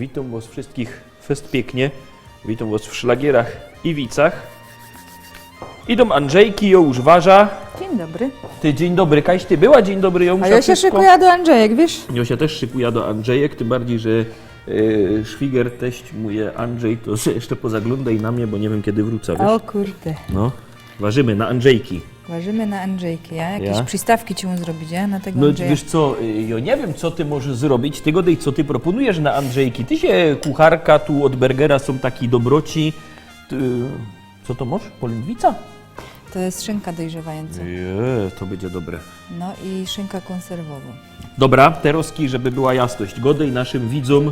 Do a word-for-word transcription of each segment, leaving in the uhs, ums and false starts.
Witōm wŏs wszyjskich fest piyknie. Witōm wŏs w szlagierach i wicach. Idōm Andrzejki, jŏ już warza. Dziyń dobry. Ty, dziyń dobry, kaś ty była? Dziyń dobry, jŏ już A jŏ sie szykujã do Andrzejek, wiysz? Jŏ sie tyż szykujã do Andrzejek, tym bardzij, że, e, szwiger, teść mōje Andrzej, to se jeszcze pozaglōndej na mie, bo niy wiym, kedy wrōcã, wiysz? O kurde. No, warzymy na Andrzejki. Warzymy na Andrzejki, ja? Jakieś przistawki ci mōm zrobić, ja? Na tego No, Andrzeja. Wiysz co, y, jŏ niy wiym, co ty możesz zrobić, ty gŏdej, co ty proponujesz na Andrzejki. Ty sie kucharka, tu ôd burgera sōm taki dobroci. Ty, co to mosz? Polindwica? To je szynka dojrzewajōnco. Je, to bydzie dobre. No i szynka kōnserwowŏ. Dobra, terŏzki, żeby była jasność. Gŏdej naszym widzōm,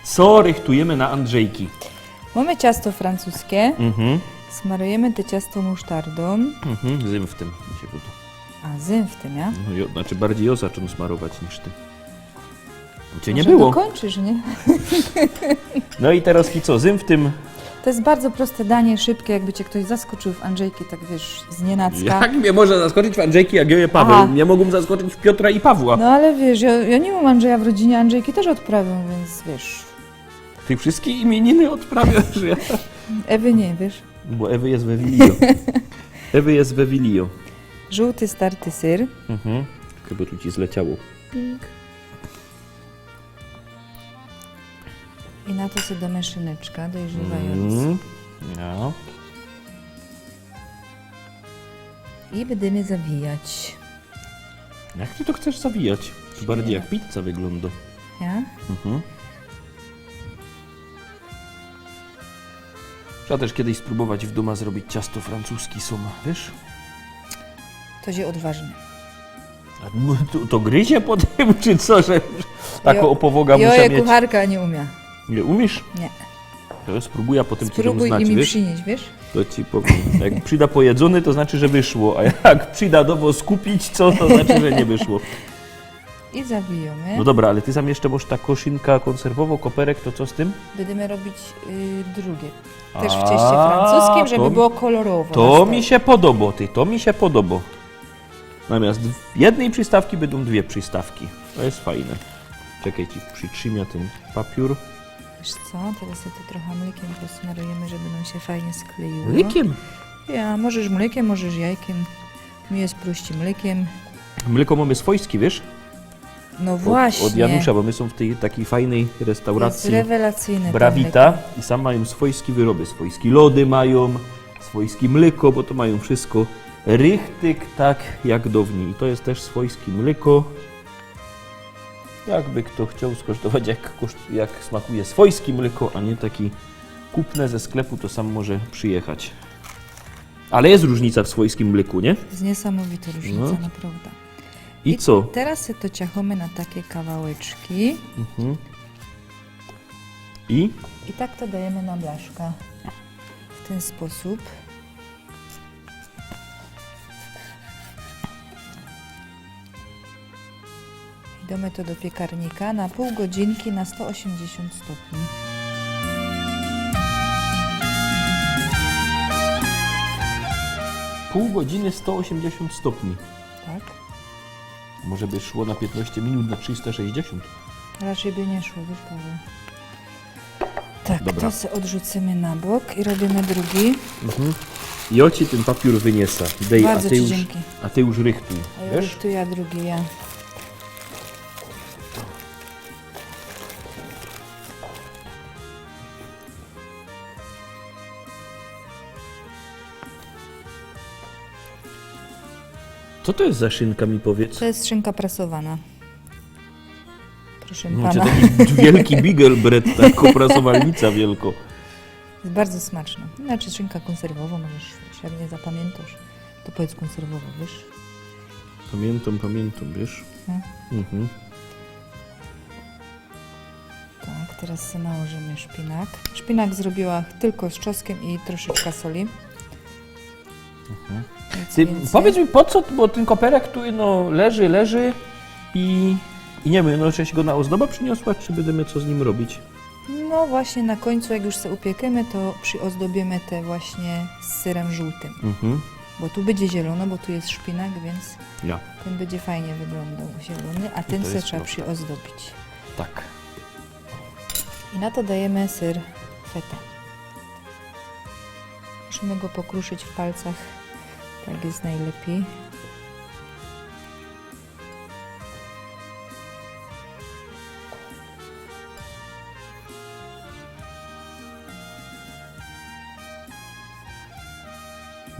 co rychtujymy na Andrzejki. Mōmy ciasto francuske, Mhm. smarujymy te ciasto musztardōm. Mhm, zymf tym, mi sie gŏdŏ. A, zymf tym, ja? No, jo, znaczy, bardzij jŏ zaczōn smarować niż ty. Ciebie niy Może było. Dokōńczysz, niy? No i terŏzki co, zymf tym. To je bardzo proste danie, szybkie, jakby cie ftoś zaskŏczōł w Andrzejki, tak wiysz, zniynacka. Jak mie może zaskŏczyć w Andrzejki, jak jŏ je Paweł? Aha. Mie mogōm zaskŏczyć w Piotra i Pawła. No ale wiysz, jŏ, jŏ niy mōm Andrzeja w rodzinie, Andrzejki tyż ôdprawiōm, wiync wiysz. Ty wszyjske imiyniny ôdprawiŏsz, ja? Ewy niy, wiysz? Bo Ewy je we Wilio. Ewy je we Wilio. Żōłty, starty syr. Mhm. Chyba tu ci zleciało. Ping. I na to se dōmy szyneczka, dojrzewajōnc. Mm. Ja. I bydymy zawijać. Jak ty to chcesz zawijać? To bardzij jak pizza wyglōndo. Ja? Mhm. Trzeba tyż kejś spróbować w dōma zrobić ciasto francuski sōm, wiysz? To sie ôdważny. A, no, to, to gryzie potym, czy co, że tako ôpowoga musi mieć? Jŏ je kucharka, a niy umiã. Niy umiysz? Niy. To jŏ spróbujã potym, ci dōm znać, wiysz? Spróbuj i mi prziniyś, wiysz? To ci powiym. Jak przidã pojedzōny, to znaczy, że wyszło, a jak przidã do wŏs kupić, co, to znaczy, że niy wyszło. I zawijōmy. No dobra, ale ty sam jeszcze mosz ta koszynka kōnserwowŏ, koperek, to co z tym? Bydymy robić, y, drugie. Tyż w cieście francuskim, żeby było kolorowŏ. To mi sie podobŏ, ty, to mi sie podobŏ. Zamiast w-, jednyj przistawki bydōm dwie przistawki. To je fajne. Czekej, ci przitrzimiã tyn papiōr. Wiysz co, teroz se to trocha mlykiym posmarujymy, żeby nōm sie fajnie sklejiło. Mlykiym? Ja, możesz mlykiym, możesz jajkiym. Mi je prościj mlykiym. Mlyko mōmy swojske, wiysz? No właśnie. Ôd, ôd Janusza, bo my sōm w tyj takij fajnyj restauracji. To je rewelacyjne to mlyko. Brawita i sam majōm swojske wyroby. Swojske lody majōm, swojske mlyko, bo to majōm wszysko richtig tak jak downij. I to je tyż swojske mlyko. Jakby fto chcioł skosztować, jak koszt-, jak smakuje swojske mlyko, a niy taki kupne ze sklepu, to sam może przijechać. Ale je rōżnica w swojskim mlyku, niy? To je niesamowito rōżnica, no. Naprŏwdã. I co? I teroz se to ciachōmy na take kawałeczki. Mhm. I? I tak to dajymy na blaszka. W tyn sposōb. I dōmy to do piekarnika na pōł godzinki na sto ôziymdziesiōnt stopni. Pōł godziny sto ôziymdziesiōnt stopni. Tak. Może by szło na piętnaście minut na trzysta sześćdziesiąt? Raczyj by niy szło, wiysz, Paweł. Tak, dobra. To se ôdrzucymy na bok i robiymy drugi. Mhm. Jŏ ci tyn papiōr wyniesã. Dej, a ty już, a ty już rychtuj. Bardzo ci dzięki. A jŏ rychtuja drugi, ja. Co to je za szynka, mi powiydz? To je szynka prasowana. Proszã pana. No, taki wielki bigelbret, tako prasowalnica wielko. Je bardzo smaczno. Znaczy, szynka kōnserwowŏ, możesz, jak niy zapamiyntōsz, to powiyz kōnserwowŏ, wiysz? Pamiyntam, pamiyntam, wiysz? No. Mhm. Tak, teroz se nałożymy szpinak. Szpinak zrobiła tylko z czosnkym i troszeczka soli. Mhm. Nic wiyncyj. Ty, powiyz mi, po co, bo tyn koperek tu, no, leży, leży i, i niy wiym, no, czy sie go na ôzdobã prziniosła, czy bydymy co z nim robić? No właśnie, na kōńcu, jak już se upiekymy, to przyozdobiymy te właśnie z syrym żōłtym. Mhm. Bo tu bydzie zielono, bo tu je szpinak, wiyns tyn bydzie fajnie wyglōndoł zielōny, a tyn se trzeba prziozdobić. Tak. I na to dajemy syr feta. Musimy go pokruszyć w palcach. Tak jest najlepiej.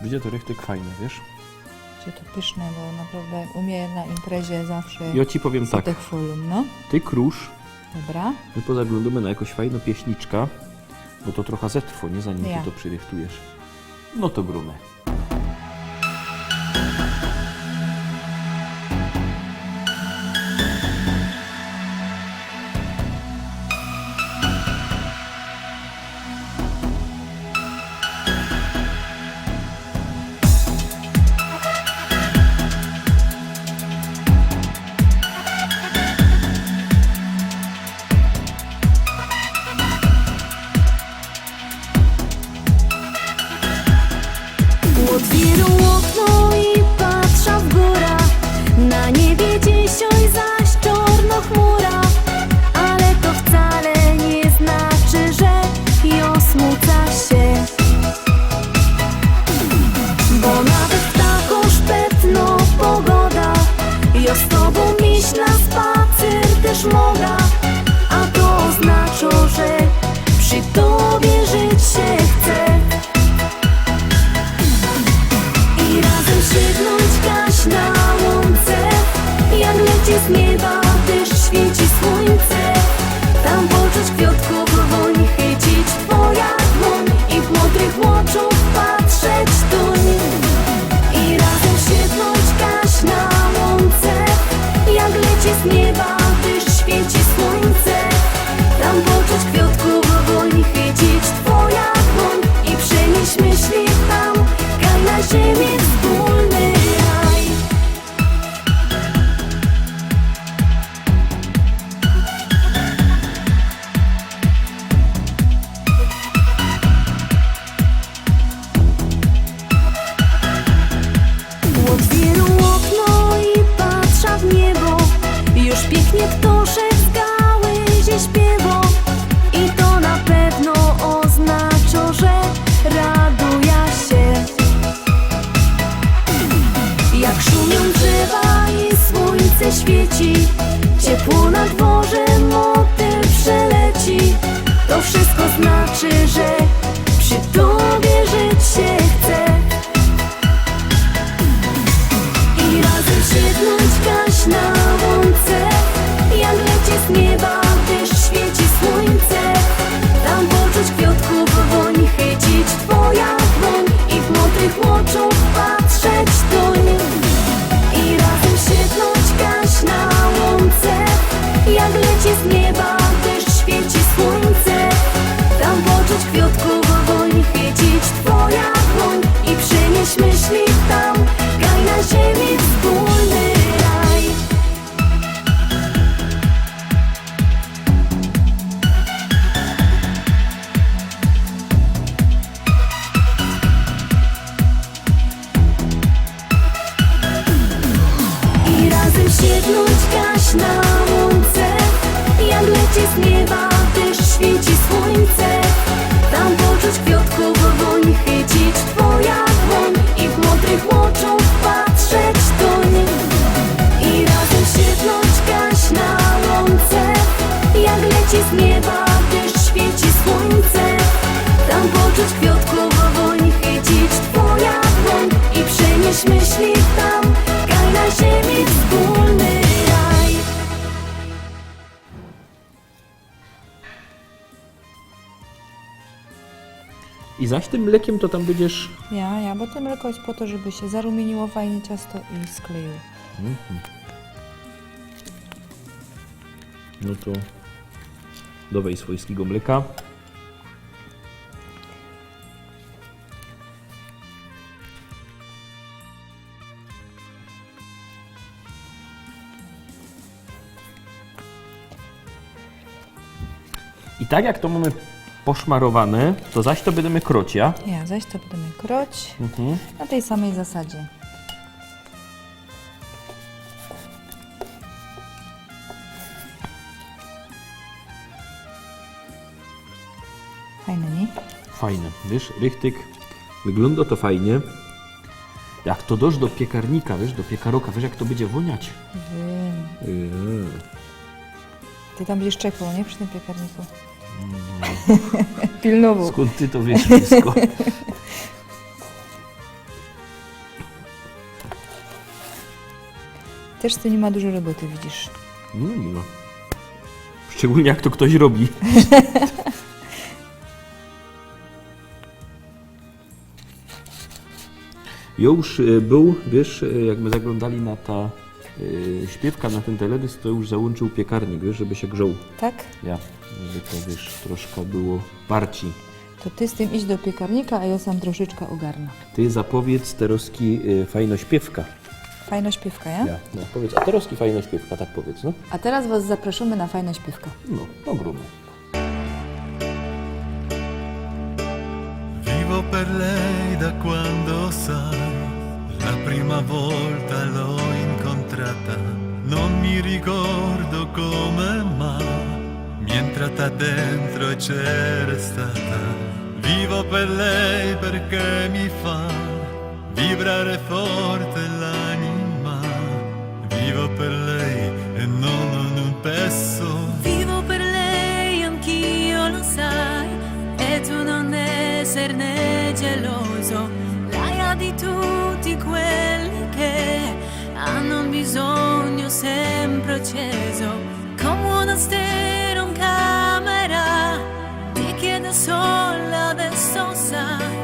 Wyjdzie to richtig fajnie, wiesz? Będzie to pyszne, bo naprawdę u mnie na imprezie zawsze Ja ci powiem tak. Te folum, no. Ty krusz. Dobra. My pozaglądamy na jakąś fajną pieśniczkę, bo to trochę zetrwo, nie? Zanim Ja. ty to przyrychtujesz. No to gramy. Otwierōm ôkno i patrza w gōra. Na niebie dzisiej zaś czŏrnŏ chmura, ale to wcale niy znaczy, że jŏ smōcã sie. Bo nawet w takõ szpetnõ pogoda jŏ z tobōm iś na spacer tyż moga, a to ôznaczo, że przi tobie żyć sie chce. I razym siednōńć gaś na łōnce, jak leci z nieba dyszcz, świyci słuńce. Tam poczuć kwiŏtkōw wōń, chycić twoja dłōń i w modrych ôczach patrzeć tōń. I razym siednōńć gaś na łōnce, jak leci z nieba dyszcz, świyci słuńce. Tam poczuć kwiŏtkōw wōń, chycić twoja dłōń i przenieść myśli tam, kaj na ziemi wspōlny raj. Otwierōm ôkno i patrza w niebo. Już piyknie ptŏszek z gałyzie śpiywŏ. I to na pewno ôznaczo, że raduja sie. Jak szumiōm drzewa i słuńce świyci, ciepło na dworze motyl przeleci, to wszystko znaczy, że przi tobie żyć sie chce. I razym siednōńć gaś na łōnce, jak leci z nieba dyszcz, świyci słuńce. Tam poczuć kwiŏtkōw wōń, chycić twoja dłōń i w modrych ôczach patrzeć tōń. I razym siednōńć gaś na łōnce, jak leci z nieba dyszcz, świyci słuńce. Tam poczuć kwiŏtkōw wōń, chycić twoja dłōń i przenieść myśli tam, kaj na ziemi wspōlny raj. I razym siednōńć gaś na łōnce, jak leci z nieba dyszcz, świyci słuńce. Tam poczuć kwiŏtkōw wōń, chycić twoja dłōń i w modrych ôczach patrzeć tōń. I razym siednōńć gaś na łōnce, jak leci z nieba dyszcz, świyci słuńce. Tam poczuć kwiŏtkōw wōń, chycić twoja dłōń i przenieść myśli tam, kaj na ziemi wspōlny raj. I zaś tym mlekiym to tam bydziesz... Ja, ja, bo to mleko jest po to, żeby się zarumieniło fajnie ciasto i skleiło. Mhm. No to dowej swojskigo mleka. I tak jak to mōmy poszmarowane, to zaś to bydymy kroć, ja? Ja, zaś to bydymy kroć. Mhm. Na tyj samyj zasadzie. Fajne, niy? Fajne, wiysz, richtig. Wyglōndo to fajnie. Jak to dosz do piekarnika, wiysz, do piekaroka, wiysz, jak to bydzie wōniać? Wiym. Yy. Ty tam bydziesz czekał, niy? Przi tym piekarniku. No. Pilnował. Skōnd ty to wiysz wszystko? Tyż tu niy ma dużo roboty, widzisz. No, niy ma. Szczegōlnie jak to ftoś robi. Jo już, e, bōł, wiysz, e, jak my zaglōndali na ta, e, śpiywka, na tyn teledysk, to już załōnczōł piekarnik, wiysz, żeby sie grzoł. Tak? Ja, żeby to, wiysz, troszka było parci. To ty z tym idź do piekarnika, a jo sam troszeczka ôgarnã. Ty zapowiedz terŏzki, y, fajno śpiywka. Fajno śpiywka, ja? Ja, no, powiedz, a terŏzki fajno śpiywka, tak powiedz, no. A teroz was zaprŏszōmy na fajno śpiywka. No, to grōmy. Vivo per lei da quando, sai, la prima volta l'ho incontrata. Non mi ricordo come, ma mi è entrata dentro e c'è restata. Vivo per lei perché mi fa vibrare forte l'anima. Vivo per lei e no, non un pezzo. Vivo per lei, anch'io, lo sai, e tu non esserne geloso. L'hai di tutti quelli che hanno un bisogno sempre acceso. Come una stella in camera, ti chiedo solo adesso, sai,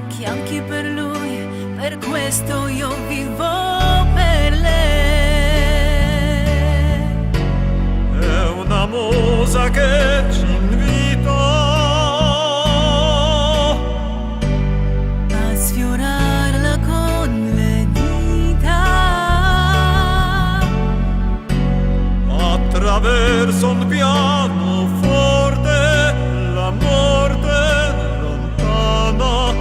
che anche per lui, per questo io vivo per lei. È una musa che ci invita a sfiorarla con le dita. Attraverso un pianoforte, la morte lontana,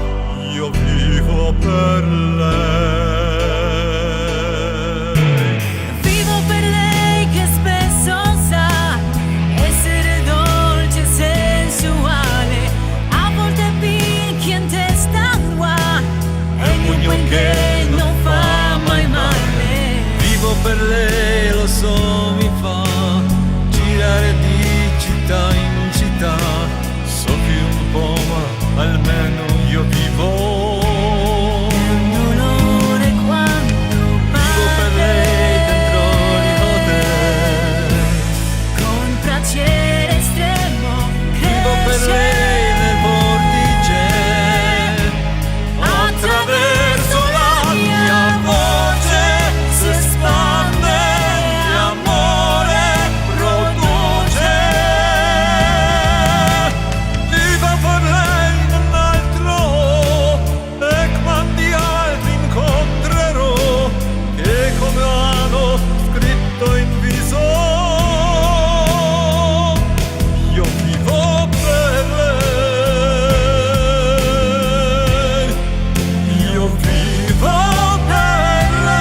io vivo per lei. Vivo per lei che spesso sa essere dolce e sensuale, a volte picchia in testa qua, è un pugno che non fa mai male. Vivo per lei, lo so, mi fa girare di città in città. So che un po', ma almeno io vivo. È un dolore quando parte. Vivo per lei dentro l'hotel. Con piacere estremo. Vivo per lei nel vortice. Attraverso la mia voce si espande, l'amore produce. Vivo per lei, non altro, e quanti altri incontrerò, che come hanno scritto in viso. Io vivo per lei, io vivo per lei,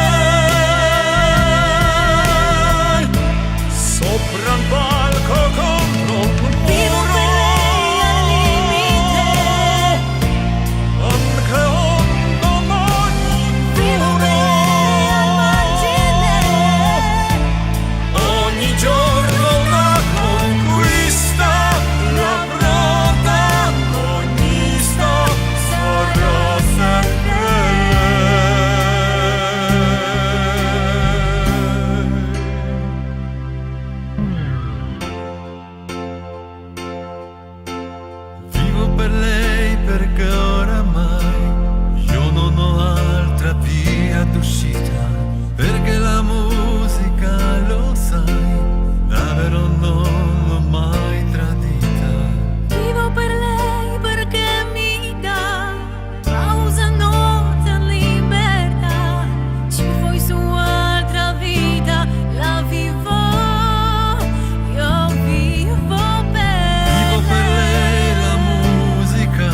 sopra un palco contro un muro. Vivo per lei al limite. Anche un domani puro. Ogni giorno una conquista, la protagonista sarà sempre lei. Vivo per lei perché oramai io non ho altra via d'uscita, perché la musica, lo sai, davvero non l'ho mai tradita. Vivo per lei perché mi dà pausa, notte, libertà. Ci foi su altra vita, la vivo, io vivo per lei. Vivo per lei la musica.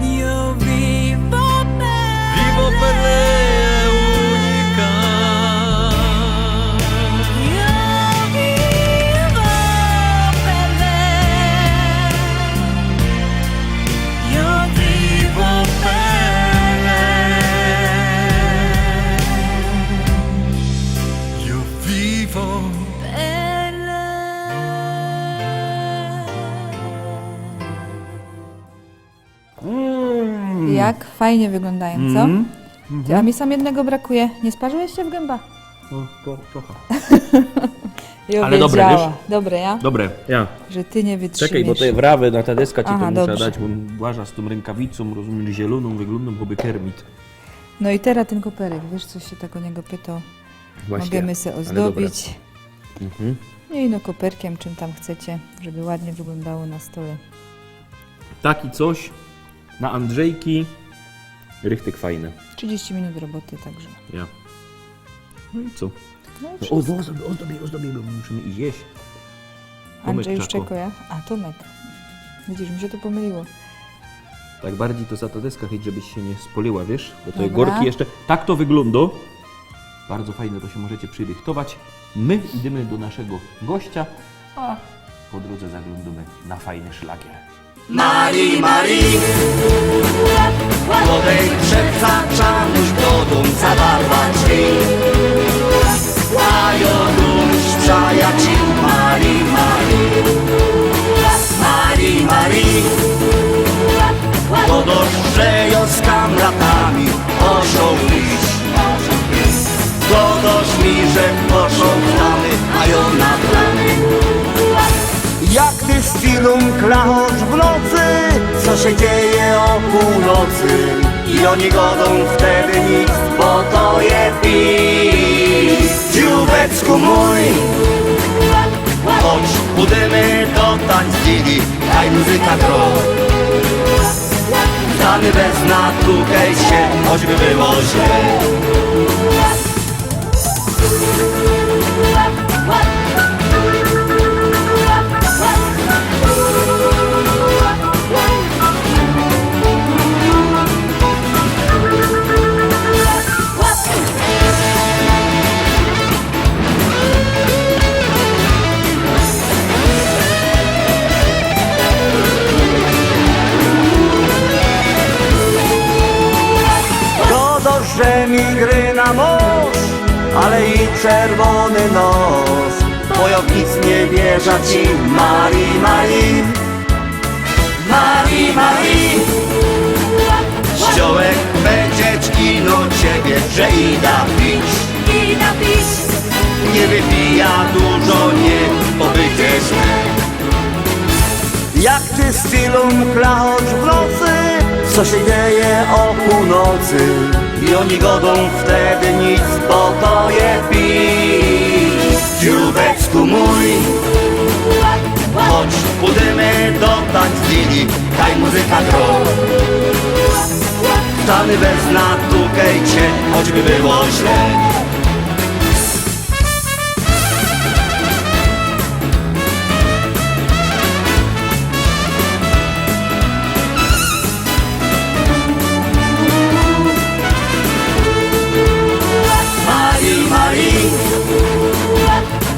Io vivo per lei. Vivo per lei. Tak, fajnie wyglądają, co? Mm. Ty, a mi sam jednego brakuje. Nie sparzyłeś się w gęba? No, to trochę. Ja ale dobre, wiedziała. Wiesz? Dobre, ja? Dobre, ja. Że ty nie wytrzymiesz. Czekaj, bo te wrawy na ta deska ci. Aha, to muszę dobrze. Dać, bo łaża z tą rękawicą, rozumiem, zieloną, wyglądam choby Kermit. No i teraz ten koperek, wiesz, co się tak o niego pytał? Właśnie, możemy sobie ale ozdobić. Dobre. Mhm. No i no koperkiem, czym tam chcecie, żeby ładnie wyglądało na stole. Taki coś na Andrzejki. Richtig fajne. Trzydzieści minut roboty, także. Ja. No i co? No i no, wszystko. Ozdobię, ozdobię, ozdobię, bo musimy iść jeść. Tomek Andrzej już czekuje. A, Tomek. Widzisz, mi się to pomyliło. Tak bardziej to za ta deska, chyć żebyś się nie spoliła, wiesz? Bo to je gorki jeszcze. Tak to wygląda. Bardzo fajne, to się możecie przyrychtować. My idziemy do naszego gościa, a po drodze zaglądamy na fajny szlagier. Marii, Marii, młodej przed zaczanność do dom zadarła drzwi. A jo duś przajaciel Marii, Marii, Marii, Marii. Godosz, że jo z kamratami poszoł pić. Godosz mi, że poszoł w plany, a jo na plany. Jak ty z filą klachocz w nocy, co się dzieje o północy? I oni godą wtedy nic, bo to je pis. Dzióbecku mój, chodź, budymy do tańc, Didi, daj muzyka gro. Wstany bez natukej się, choćby było źle. Godosz, że mi gry na mąż, ale i czerwony nos. Bo jo w nic nie wierzę ci, Marii, Marii. Marii, Marii. Ściołek będzie kino ciebie, że ida pić. Ida pić. Nie wypija dużo, nie, bo bydziesz. Jak ty z filą klachocz w nocy, co się dzieje o północy? I oni godą wtedy nic, bo to je pis. Dzióbecku mój, chodź, budymy do tańc, Didi, daj muzyka gro. Wstany bez natukej cię, choćby było źle. Marii, Marii,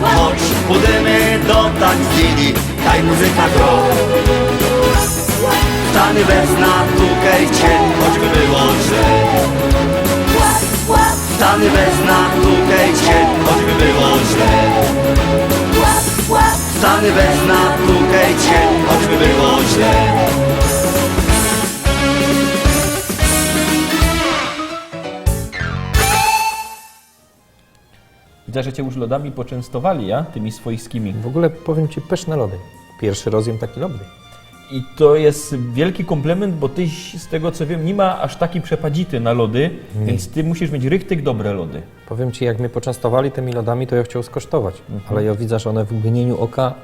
chodź, budymy do tańc, Didi, daj muzyka gro. Wstany bez natukej cię, choćby było źle. Wstany bez natukej cię, choćby było źle. Wstany bez natukej cię, choćby było źle. Widzę, że cię już lodami poczęstowali, ja? Tymi swojskimi. W ogóle powiem ci, pyszne lody. Pierwszy raz jem taki lody. I to jest wielki komplement, bo ty, z tego co wiem, nie ma aż takiej przepadzity na lody, nie, więc ty musisz mieć richtig dobre lody. Powiem ci, jak mnie poczęstowali tymi lodami, to ja chciał skosztować. Mhm. Ale ja widzę, że one w mgnieniu oka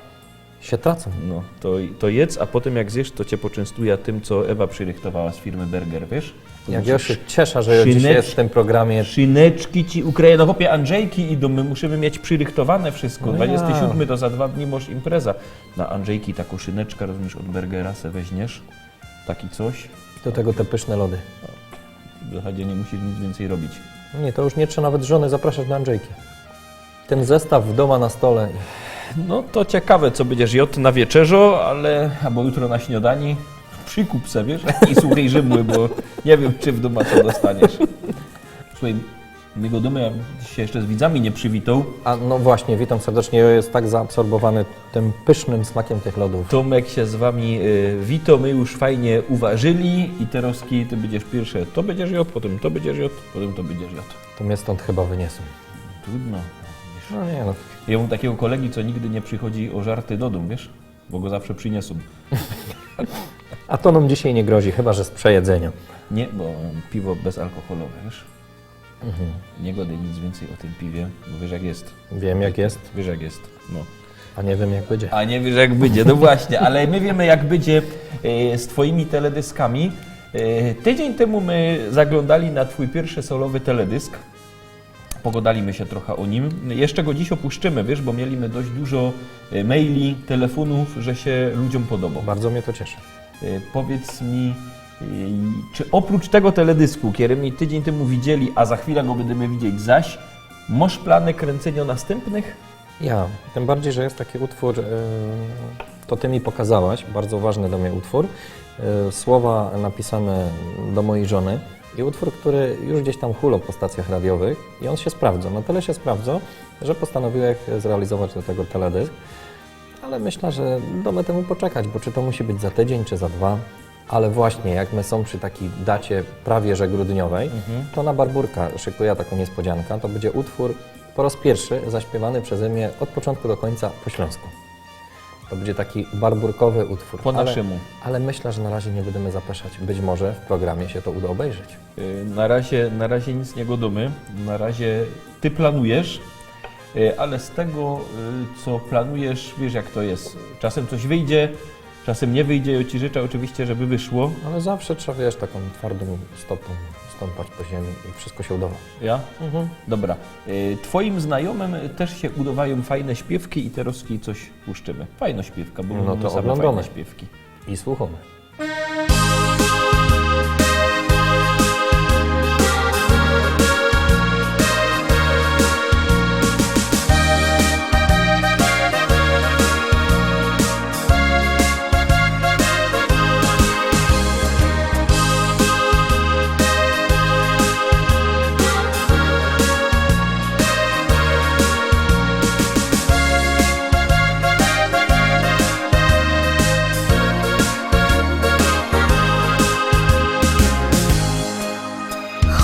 się tracą. No, to, to jedz, a potem jak zjesz, to cię poczęstuję tym, co Ewa przyrychtowała z firmy Burger, wiesz? To jak ja się cieszę, że ja dzisiaj jest w tym programie. Szyneczki ci ukryje. No chłopie, Andrzejki idą, my musimy mieć przyrychtowane wszystko. No ja. Dwudziestego siódmego to za dwa dni masz impreza. Na Andrzejki taką szyneczkę, rozumiesz, od Burgera se weźmiesz. Taki coś. Do tego te pyszne lody. W zasadzie nie musisz nic więcej robić. Nie, to już nie trzeba nawet żony zapraszać na Andrzejki. Ten zestaw w doma na stole. No to ciekawe, co będziesz jadł na wieczerzę, ale, albo jutro na śniadanie. Przikup se, wiesz, i słuchaj rzymły, bo nie wiem, czy w doma co dostaniesz. Słuchaj, My godomy, a się jeszcze z widzami nie przywitał. A no właśnie, witam serdecznie. Ja jest tak zaabsorbowany tym pysznym smakiem tych lodów. Tomek się z wami y, wito, my już fajnie uważyli i teraz ty będziesz pierwsze, to będziesz jadł, potem to będziesz jadł, potem to będziesz jadł. To mnie stąd chyba wyniosą. Trudno. No nie no. Ja mam takiego kolegi, co nigdy nie przychodzi o żarty do domu, wiesz? Bo go zawsze przyniosą. A to nam dzisiaj nie grozi, chyba że z przejedzenia. Nie, bo em, piwo bezalkoholowe, wiesz? Nie gadaj nic więcej o tym piwie, bo wiesz jak jest. Wiem jak jest, Wiesz jak jest, no. A nie wiem jak będzie. A nie wiesz jak będzie, no właśnie, ale my wiemy jak będzie e, z twoimi teledyskami. E, Tydzień temu my zaglądali na twój pierwszy solowy teledysk. Pogadali my się trochę o nim. Jeszcze go dziś opuszczymy, wiesz, bo mieliśmy dość dużo e, maili, telefonów, że się ludziom podobał. Bardzo mnie to cieszy. E, Powiedz mi, e, czy oprócz tego teledysku, który my tydzień temu widzieli, a za chwilę go będziemy widzieć zaś, masz plany kręcenia następnych? Ja, tym bardziej, że jest taki utwór, yy, to ty mi pokazałaś, bardzo ważny do mnie utwór. Yy, słowa napisane do mojej żony i utwór, który już gdzieś tam hulał po stacjach radiowych i on się sprawdzał. Na tyle się sprawdzał, że postanowiłem zrealizować do tego teledysk. Ale myślę, że damy temu poczekać, bo czy to musi być za tydzień, czy za dwa. Ale właśnie, jak my są przy takiej dacie prawie że grudniowej, to na Barburka szykuję taką niespodziankę. To będzie utwór po raz pierwszy zaśpiewany przeze mnie od początku do końca po śląsku. To będzie taki barburkowy utwór. Po ale, naszemu. Ale myślę, że na razie nie będziemy zapraszać. Być może w programie się to uda obejrzeć. Y, Na razie, na razie nic nie godomy. Na razie ty planujesz, y, ale z tego, y, co planujesz, wiesz jak to jest. Czasem coś wyjdzie, czasem nie wyjdzie. Ja ci życzę oczywiście, żeby wyszło. Ale zawsze trzeba, wiesz, taką twardą stopą stąpać po ziemi i wszystko się udało. Ja? Dobra. Y, Twoim znajomym też się udawają fajne śpiewki i teraz ci coś puszczymy. Fajna śpiewka, bo No lubimy to same oglądamy. Fajne śpiewki. I słuchamy.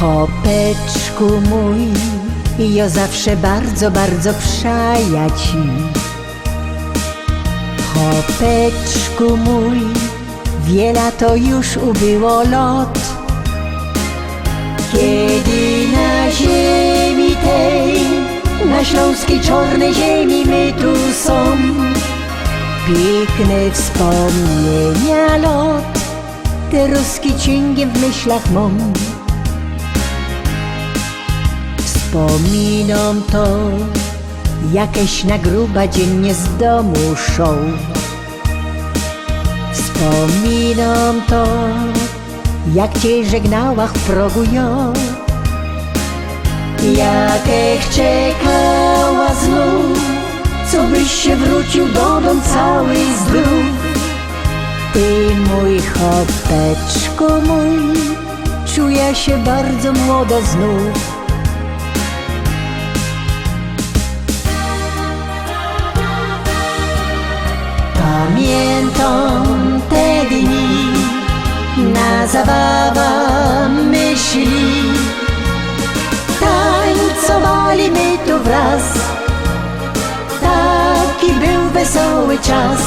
Chopeczku mój, jo zawsze bardzo, bardzo przaja ci. Chopeczku mój, wiela to już ubyło lot. Kiedy na ziemi tej, na śląskiej czornej ziemi my tu są, piykne wspomnienia lot. Te ruski cięgiem w myślach mam. Wspominam to, jakeś na gruba dziennie z domu szło. Wspominam to, jak cię żegnała w progu ja. Jakech czekała znów, co byś się wrócił do dom cały zdrów. Ty mój chopeczku mój, czuję się bardzo młodo znów. Pamiętam te dni, na zabawa my szli. Tańcowali my tu wraz, taki był wesoły czas.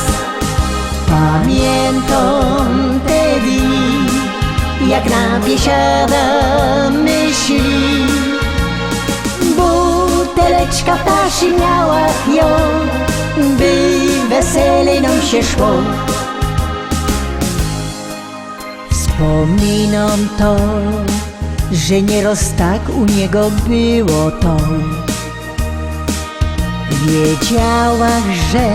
Pamiętam te dni, jak na biesiadã my szli. Buteleczka w taszy miała, jo, by weselej nam się szło. Wspominam to, że nieraz tak u niego było to. Wiedziałach, że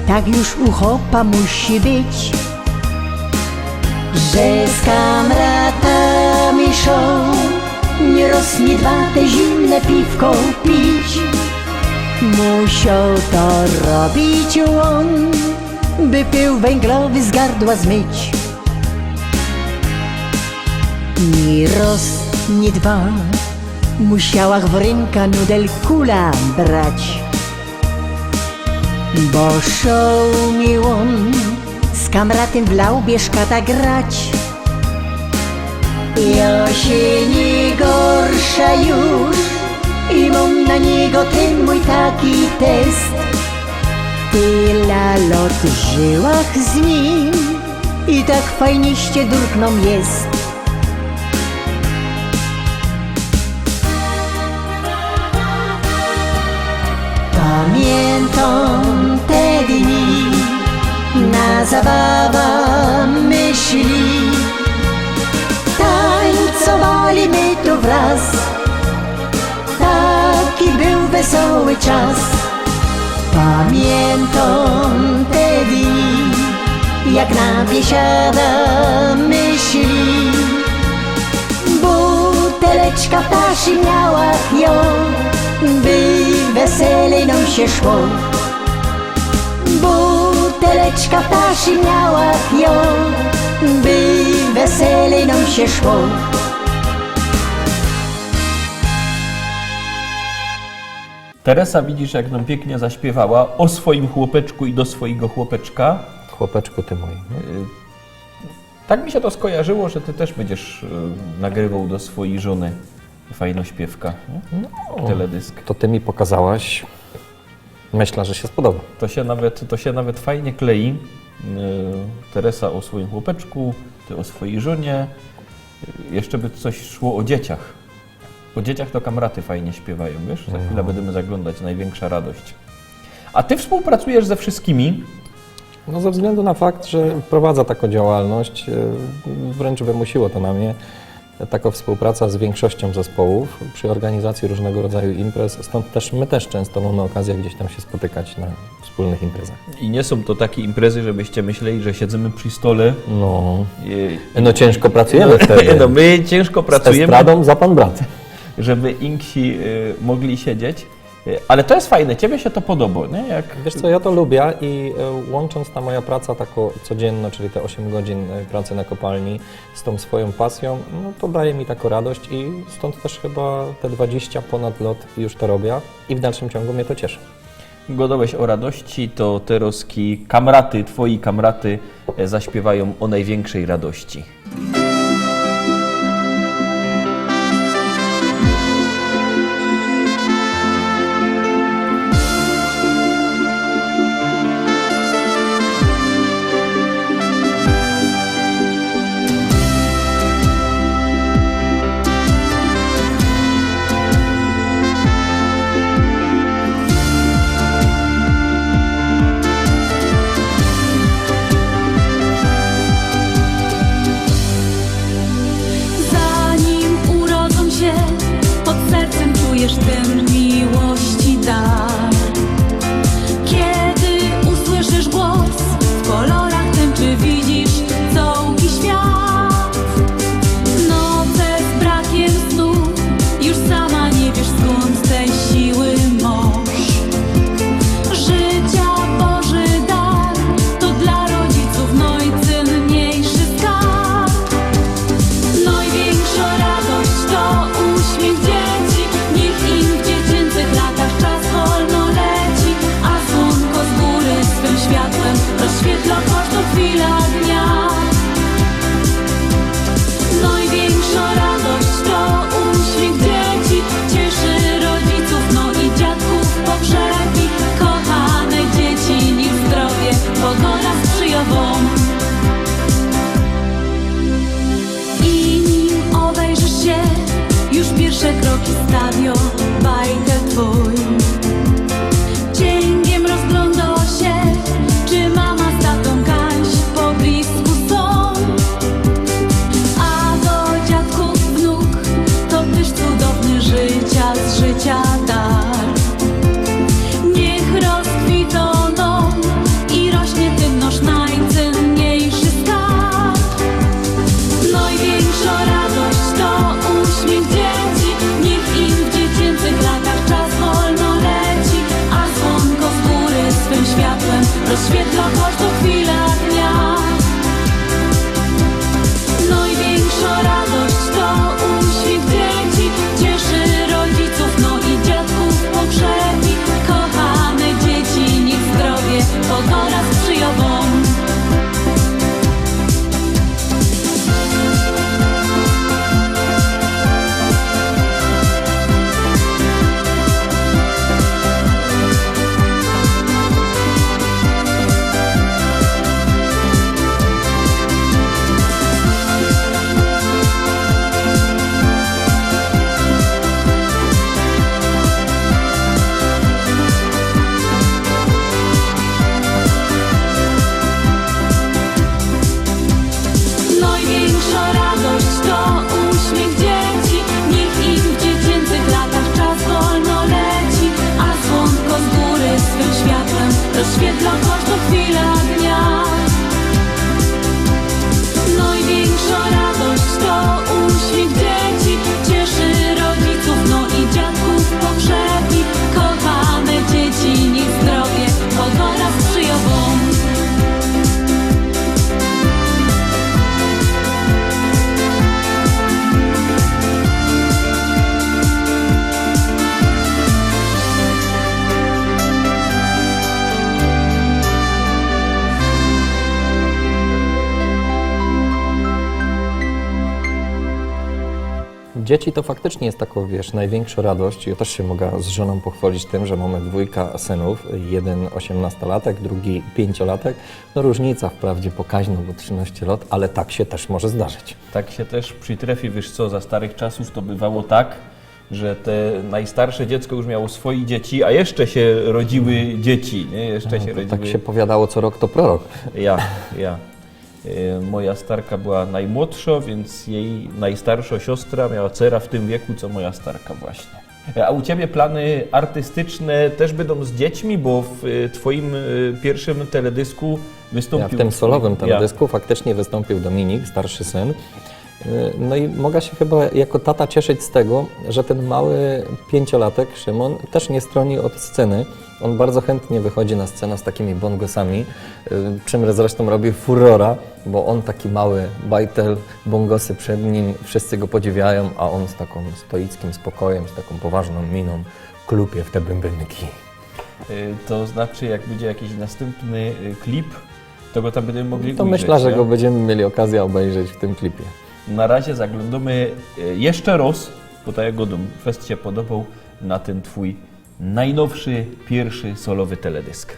tak już u chopa musi być, że z kamratami szło nieraz nie dwa te zimne piwko pić. Musiał to robić on, by pył węglowy z gardła zmyć. Ni roz, ni dwa, Musiałach w rynka nudel kula brać, bo szoł mi ôn z kamratym w laubieżkata grać. Ja sie niy gorszã już i mōm na niego tyn mōj taki test. Tela lot żyłach z nim i tak fajniście durknōm jest. Pamiyntōm te dni, na zabawa my szli. Tańcowali my tu wraz. Taki bōł wesoły czas. Pamiyntōm te dni, jak na biesiada my szli. Buteleczka w taszi miałach jo, by weselej nōm sie szło. Buteleczka w taszi miałach jo, by weselej nōm sie szło. Teresa, widzisz, jak nōm piyknie zaśpiywała o swojim chłopeczku i do swojego chłopeczka. Chłopeczku ty mōj. Tak mi sie to skojarzyło, że ty tyż bydziesz e, nagrywoł do swojej żōny fajno śpiewka, nie? Teledysk. To ty mi pokazałaś. Myślę, że się spodoba. To sie nawet, to sie nawet fajnie klei. E, Teresa o swojim chłopeczku, ty o swojej żōnie. E, Jeszcze by coś szło o dzieciach. O dzieciach to kamraty fajnie śpiewajōm, wiesz? Za chwilę bydymy zaglōndać, Najwiynksza radość. A ty współpracujesz ze wszystkimi? No ze względu na fakt, że prowadzę taką działalność, e, wręcz wymusiło to na mnie. Taka współpraca z większością zespołów przy organizacji różnego rodzaju imprez, stąd też my też często mamy okazję gdzieś tam się spotykać na wspólnych imprezach. I nie są to takie imprezy, żebyście myśleli, że siedzymy przy stole. No, I, no ciężko pracujemy wtedy. No my ciężko Z pracujemy, estradą za pan brat. Żeby inksi y, mogli siedzieć. Y, Ale to jest fajne, ciebie się to podoba, nie? Jak... Wiesz co, ja to lubię i e, łącząc ta moja praca tako codzienna, czyli te osiem godzin e, pracy na kopalni z tą swoją pasją, no to daje mi taką radość i stąd też chyba te dwadzieścia ponad lat już to robię i w dalszym ciągu mnie to cieszy. Godałeś o radości, to te rozki kamraty, twoi kamraty e, zaśpiewają o największej radości. Dzieci to faktycznie jest takŏ, wiysz, nojwiynkszŏ radość. Jŏ tyż sie moga z żonōm pochwŏlić tym, że mōmy dwōjka synōw, jedyn ôziymnŏstolatek, drugi piyńciolatek. No, rōżnica wprawdzie pokaźnŏ, bo trzinŏście lŏt, ale tak sie tyż może zdarzyć. Tak sie tyż przitrefiył, wiysz co, za starych czasōw to bywało tak, że te nojstarsze dziecko już miało swoje dzieci, a jeszcze sie rodziły dzieci, nie? Jeszcze A, sie to rodziły. Tak sie powiadało, co rok to prorok. Ja, ja. E, moja starka była nojmłodszŏ, więc jej nojstarszŏ siostra miała cera w tym wieku, co moja starka właśnie. E, a u ciebie plany artystyczne tyż bydōm z dziećmi, bo w, e, twojim, e, piyrszym teledysku wystōmpiōł... Ja, w tym twój solowym teledysku faktycznie wystōmpiōł Dominik, starszy syn. E, no i moga sie chyba jako tata cieszyć z tego, że tyn mały piyńciolatek Szymon tyż niy stroni ôd sceny. Ôn bardzo chyntnie wychodzi na scenã z takimi bongosami, y, czym zresztōm robi furora, bo ôn taki mały bajtel, bongosy przed nim, wszyscy go podziwiajōm, a ôn z takōm stoickim spokojym, z takōm poważnōm minōm klupie w te bynbynki. Y, to znaczy, jak bydzie jakiś nastympny, y, klip, to go tam bydymy mogli ujrzeć, nie? To myśla, że go bydymy mieli ôkazjã ôbejrzeć w tym klipie. Na razie zaglōndōmy, y, jeszcze rŏz, bo tak jak godōm, fest sie podoboł, na tyn twōj nojnowszy, piyrszy solowy teledysk.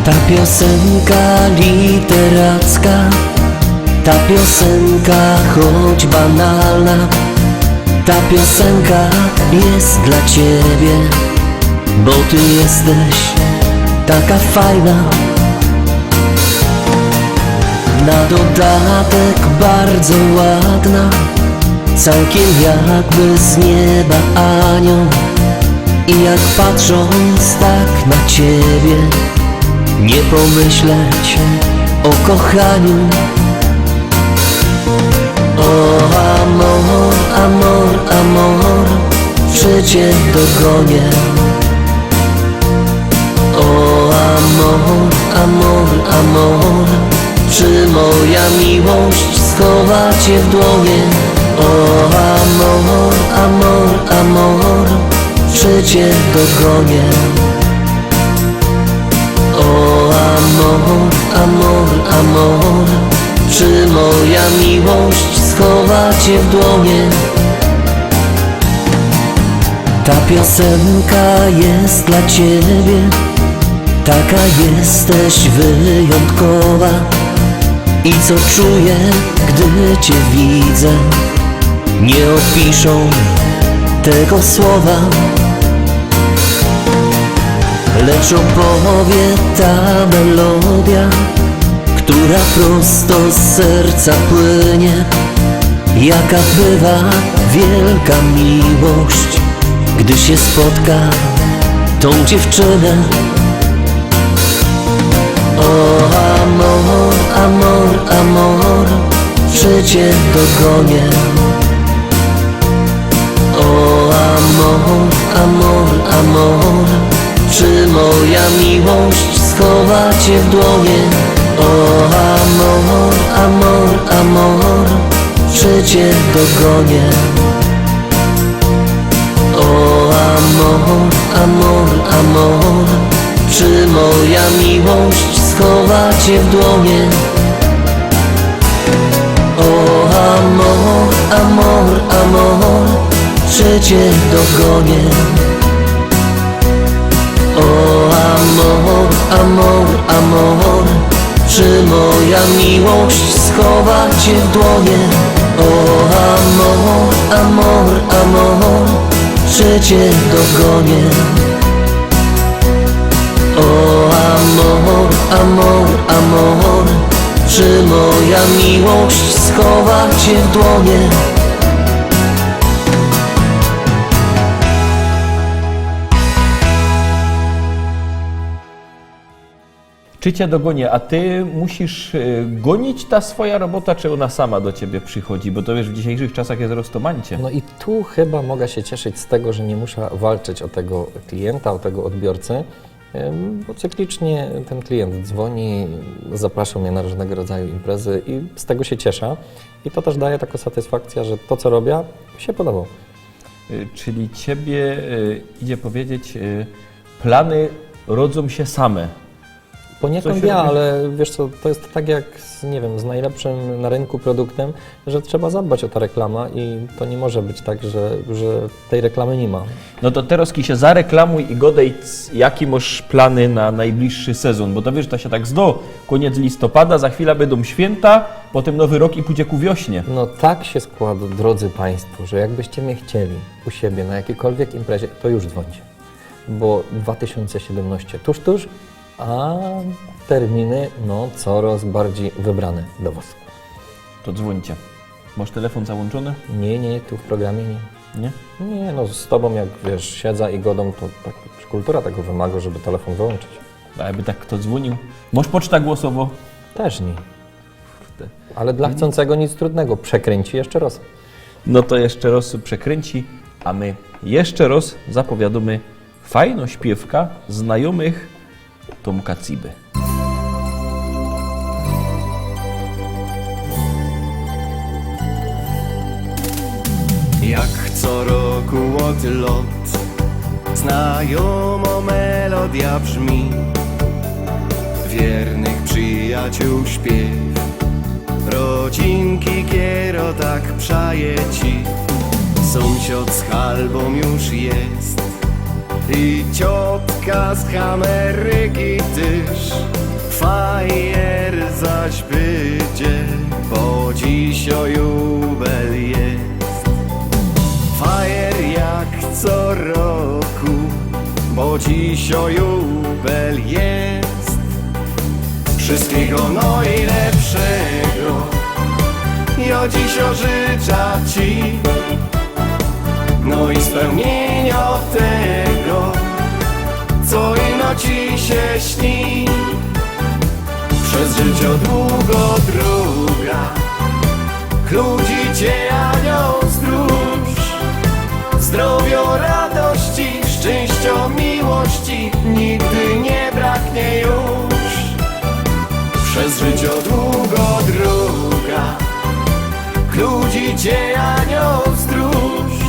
Ta piosenka literacka, ta piosenka choć banalna, ta piosenka jest dla ciebie, bo ty jesteś taka fajna. Na dodatek bardzo ładna, całkiem jakby z nieba anioł. I jak patrząc tak na ciebie, nie pomyśleć o kochaniu. O amor, amor, amor, czy cię dogonię? O amor, amor, amor, czy moja miłość schowa cię w dłonie? O amor, amor, amor, czy cię dogonię? O amor, amor, amor, czy moja miłość schowa cię w dłonie? Ta piosenka jest dla ciebie, taka jesteś wyjątkowa. I co czuję, gdy cię widzę, nie opiszą tego słowa. Lecz opowie ta melodia, która prosto z serca płynie. Jaka bywa wielka miłość, gdy się spotka tą dziewczynę. O amor, amor, amor, czy cię dogonię? O amor, amor, amor, czy moja miłość schowa cię w dłonie? O amor, amor, amor, czy cię dogonię? O amor, amor, amor, czy moja miłość schowa cię w dłonie? O amor, amor, amor, czy cię dogonię? O amor, amor, amor, czy moja miłość schowa cię w dłonie? O amor, amor, amor, czy cię dogonię? O amor, amor, amor, czy moja miłość schowa cię w dłonie? Cię dogonię, a ty musisz e, gonić ta swoja robota, czy ona sama do ciebie przychodzi? Bo to, wiesz, w dzisiejszych czasach jest roztomańcie. No i tu chyba mogę się cieszyć z tego, że nie muszę walczyć o tego klienta, o tego odbiorcę, em, bo cyklicznie ten klient dzwoni, zapraszał mnie na różnego rodzaju imprezy i z tego się cieszę. I to też daje taką satysfakcję, że to, co robię, się podobało. Y, Czyli ciebie, y, idzie powiedzieć, y, plany rodzą się same. Poniekąd Co się ja, robi? Ale wiesz co, to jest tak jak z, nie wiem, z najlepszym na rynku produktem, że trzeba zadbać o tę reklamę i to nie może być tak, że, że tej reklamy nie ma. No to teraz ki się zareklamuj i godej, c- jakie masz plany na najbliższy sezon, bo to, wiesz, to się tak zdo, koniec listopada, za chwilę będą święta, potem nowy rok i pójdzie ku wiośnie. No tak się składa, drodzy Państwo, że jakbyście mnie chcieli u siebie na jakiejkolwiek imprezie, to już dzwońcie. Bo dwa tysiące siedemnaście tuż, tuż, a terminy, no, coraz bardziej wybrane do Was. To dzwońcie. Masz telefon załączony? Nie, nie, tu w programie nie. Nie? Nie, no, z Tobą, jak wiesz, siedzę i godam, to tak kultura tego wymaga, żeby telefon wyłączyć. A jakby tak kto dzwonił? Masz pocztę głosową? Też nie. Te- Ale dla chcącego nic trudnego, przekręci jeszcze raz. No to jeszcze raz przekręci, a my jeszcze raz zapowiadamy fajną śpiewka znajomych Tomka Cyby. Jak co roku od lot znajomą melodia brzmi, wiernych przyjaciół śpiew, rodzinki kiero tak przajeci. Sąsiad z Halbą już jest i ciotka z Ameryki też. Fajer zaś będzie, bo dziś o jubel jest. Fajer jak co roku, bo dziś o jubel jest. Wszystkiego najlepszego ja dziś życzę ci. No i spełnienia tego, co ino ci się śni. Przez życie długo droga, ludzi cię anioł stróż. Zdrowia, radości, szczęścia, miłości nigdy nie braknie już. Przez życie długo droga, ludzi cię anioł stróż.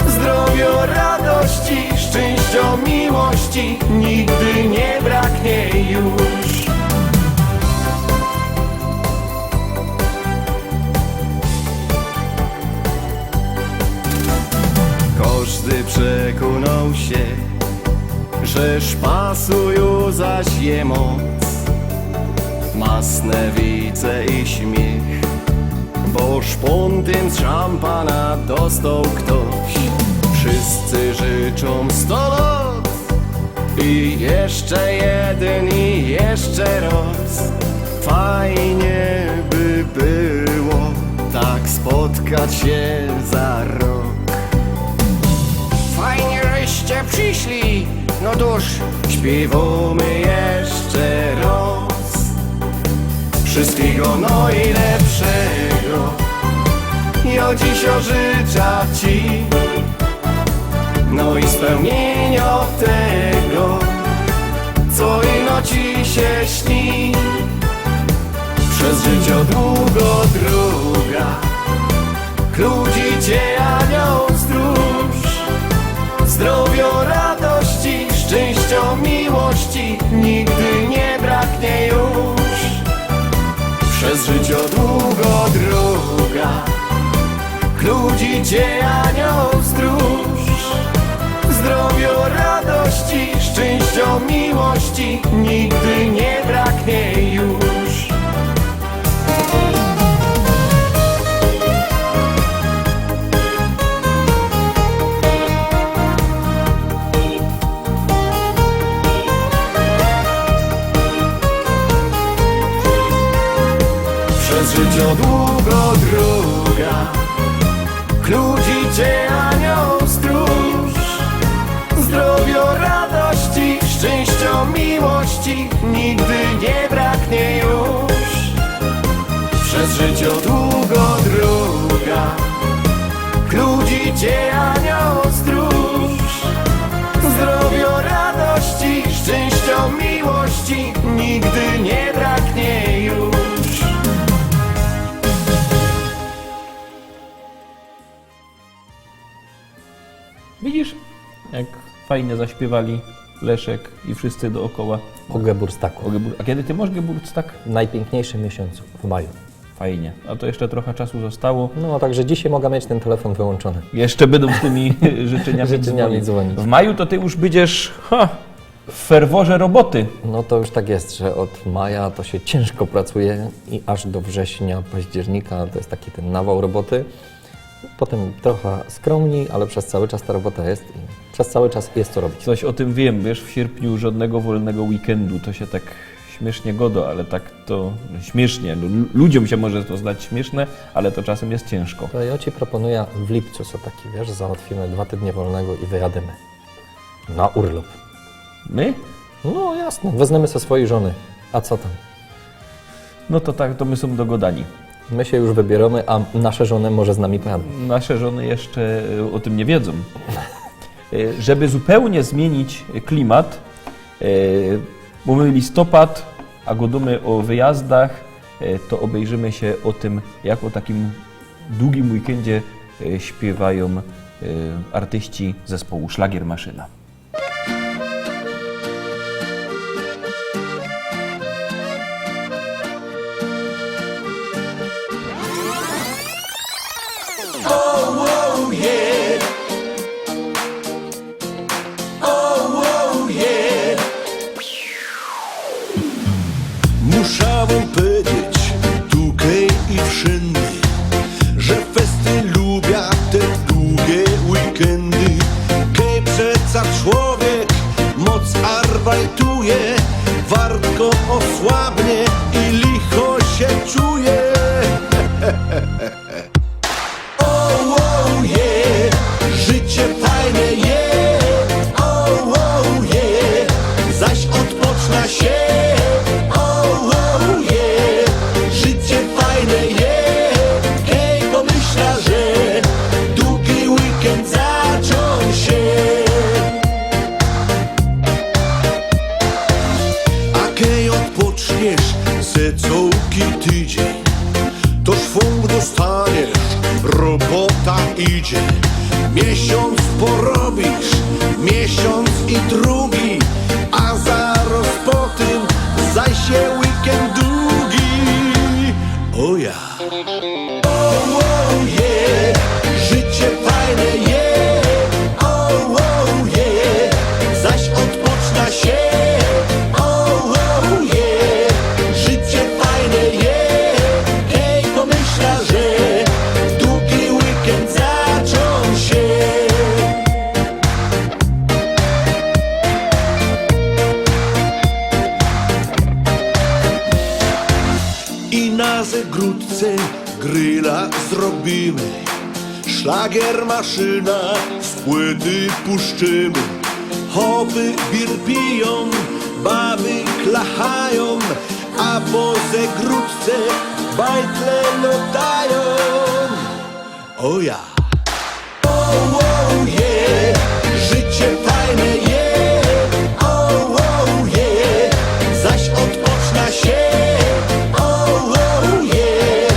Zdrowia, radości, szczęścia, miłości nigdy nie braknie już. Każdy przekonał się, że szpasu już zaś je moc. Masne wice i śmiech, bo szpątym z szampana dostał ktoś. Wszyscy życzą sto lat i jeszcze jeden i jeszcze raz. Fajnie by było tak spotkać się za rok. Fajnie, żeście przyszli, no cóż, śpiewamy jeszcze raz. Wszystkiego najlepszego ja dziś życzę ci. No i spełnienia tego, co ino ci się śni. Przez życie długo droga, ludzi cię anioł stróż. Zdrowia, radości, szczęścia, miłości nigdy nie braknie już. Przez życie długo droga, ludzi cię anioł stróż. Zdrowia, radości, szczęścia, miłości nigdy nie braknie już. Przez życie długo droga, ludzi cię anioł stróż. Zdrowia, radości, szczęścia, Miłości nigdy nie braknie już. Przez życie długo droga, ludzi cię anioł stróż. Zdrowia, radości, szczęścia, miłości nigdy nie braknie już. Widzisz, jak fajnie zaśpiywali Leszek i wszyscy dookoła. O geburstaku. O gebur- A kiedy ty masz geburtstag? W najpiękniejszym miesiącu, w maju. Fajnie. A to jeszcze trochę czasu zostało. No, także dzisiaj mogę mieć ten telefon wyłączony. Jeszcze będą z tymi życzeniami, Życzeniami dzwonić. Dzwonić. W maju to ty już będziesz, ha, w ferworze roboty. No to już tak jest, że od maja to się ciężko pracuje i aż do września, października to jest taki ten nawał roboty. Potem trochę skromniej, ale przez cały czas ta robota jest i przez cały czas jest co robić. Coś o tym wiem, wiesz, w sierpniu żadnego wolnego weekendu, to się tak śmiesznie godo, ale tak to śmiesznie. Lu- Ludziom się może to zdać śmieszne, ale to czasem jest ciężko. To ja ci proponuję w lipcu, co taki, wiesz, załatwimy dwa tygodnie wolnego i wyjadymy na urlop. My? No jasne, wezmiemy sobie swoje żony. A co tam? No to tak, to my są dogodani. My się już wybieramy, a nasze żony może z nami pojadą. Nasze żony jeszcze, e, o tym nie wiedzą. E, żeby zupełnie zmienić klimat, e, mamy listopad, a godamy o wyjazdach, e, to obejrzymy się o tym, jak o takim długim weekendzie, e, śpiewają, e, artyści zespołu Szlagier Maszyna. Musza wōm pedzieć tukej i wszyndy, że festy lubia te dugie weekendy. Kej przeca człowiek moc arbajtuje, wartko osłabnie i licho się czuje. O, o, je, życie fajne je. O, o, je, zaś ôdpoczna sie. O, o, je, życie fajne je. Kej pomyśla, że dugi weekend zaczōn sie. A kej ôdpoczniesz se cołki tydziyń, to szwōng dostaniesz, robota idzie. Miesiōnc porobisz, miesiōnc i drugi, a zarŏz po tym zaś je weekend dugi. O ja. O, o, je, życie fajne je. O, o, je, zaś ôdpoczna sie. O, o, je, życie fajne je. Kej pomyśla, że dugi weekend zaczōn sie. I na zegrodce grilla zrobiymy, szlagier maszyna w płyty puszczymy. Chopy bir pijōm, baby klachajōm, a po zegrodce bajtle lŏtajōm. O ja. O, o, je, życie fajne je. O, o, je, zaś ôdpoczna sie. O, o, je,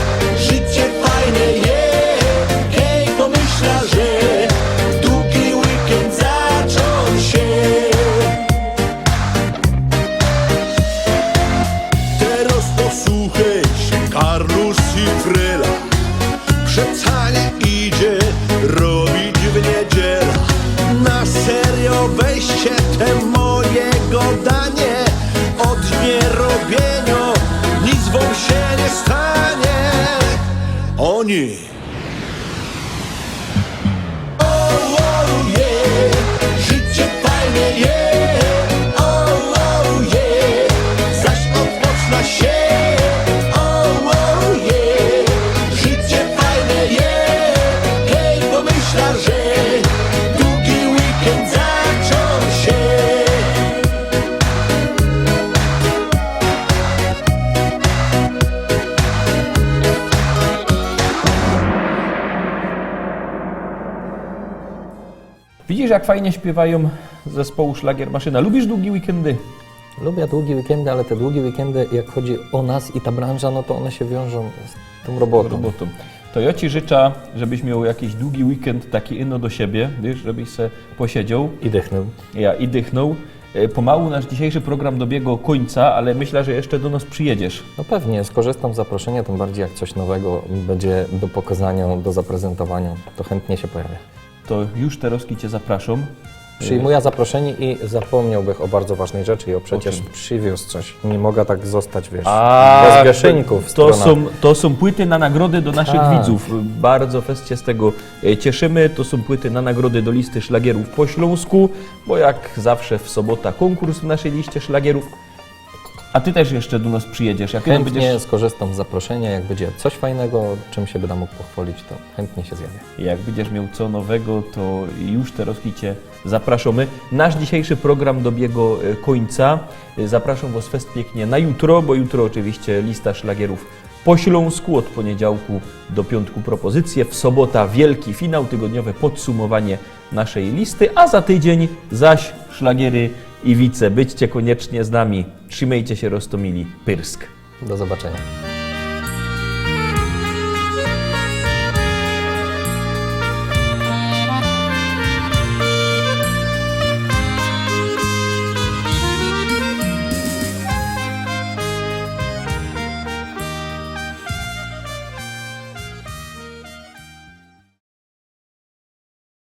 życie fajne je. Kej pomyśla, że dugi weekend zaczōn sie. Terŏz posłuchej Carlos i Frela. Przeca niy idzie robić w niedziela. Na serio weźcie te moje godanie. Ôd nierobiyniŏ nic wōm sie niy stanie. Oni. O, o, je, życie fajne je. O, o, je, zaś ôdpoczna sie. O, o, je, życie fajne je. Kej pomyśla, że dugi weekend zaczōn sie. Wiesz, jak fajnie śpiewajōm zespołu Szlagiermaszyna. Lubisz długi weekendy? Lubię długie weekendy, ale te długie weekendy, jak chodzi o nas i ta branża, no to one się wiążą z tą robotą. Robotą. To jŏ ci życzã, żebyś mioł jakiś długi weekend taki ino do siebie, wiesz, żebyś se posiedział. I dychnął. Ja, i dychnął. E, Pomału nasz dzisiejszy program dobiegł końca, ale myślã, że jeszcze do nas przyjedziesz. No pewnie, skorzystam z zaproszenia, tym bardziej jak coś nowego będzie do pokazania, do zaprezentowania, to chętnie się pojawię. To już terŏzki cię zapraszam. Przyjmuję zaproszenie i zapomniałbych o bardzo ważnej rzeczy, i o przecież O czym? Przywiózł coś. Nie mogę tak zostać, wiesz, A, bez geszynków. To Strona- są, to są płyty na nagrody do naszych Tak. widzów. Bardzo fest się z tego e, cieszymy. To są płyty na nagrody do listy szlagierów po śląsku, bo jak zawsze w sobotę konkurs w naszej liście szlagierów. A ty też jeszcze do nas przyjedziesz. Jak ino Chętnie będziesz, skorzystam z zaproszenia, jak będzie coś fajnego, czym się będę mógł pochwalić, to chętnie się zjawię. Jak będziesz miał co nowego, to już terŏzki cię zapraszamy. Nasz dzisiejszy program dobiegł e, końca. E, Zapraszam was fest pięknie na jutro, bo jutro oczywiście lista szlagierów po śląsku od poniedziałku do piątku propozycje, w sobotę wielki finał, tygodniowe podsumowanie naszej listy, a za tydzień zaś szlagiery i wice. Bądźcie koniecznie z nami. Trzymajcie się, roztomili. Pyrsk. Do zobaczenia.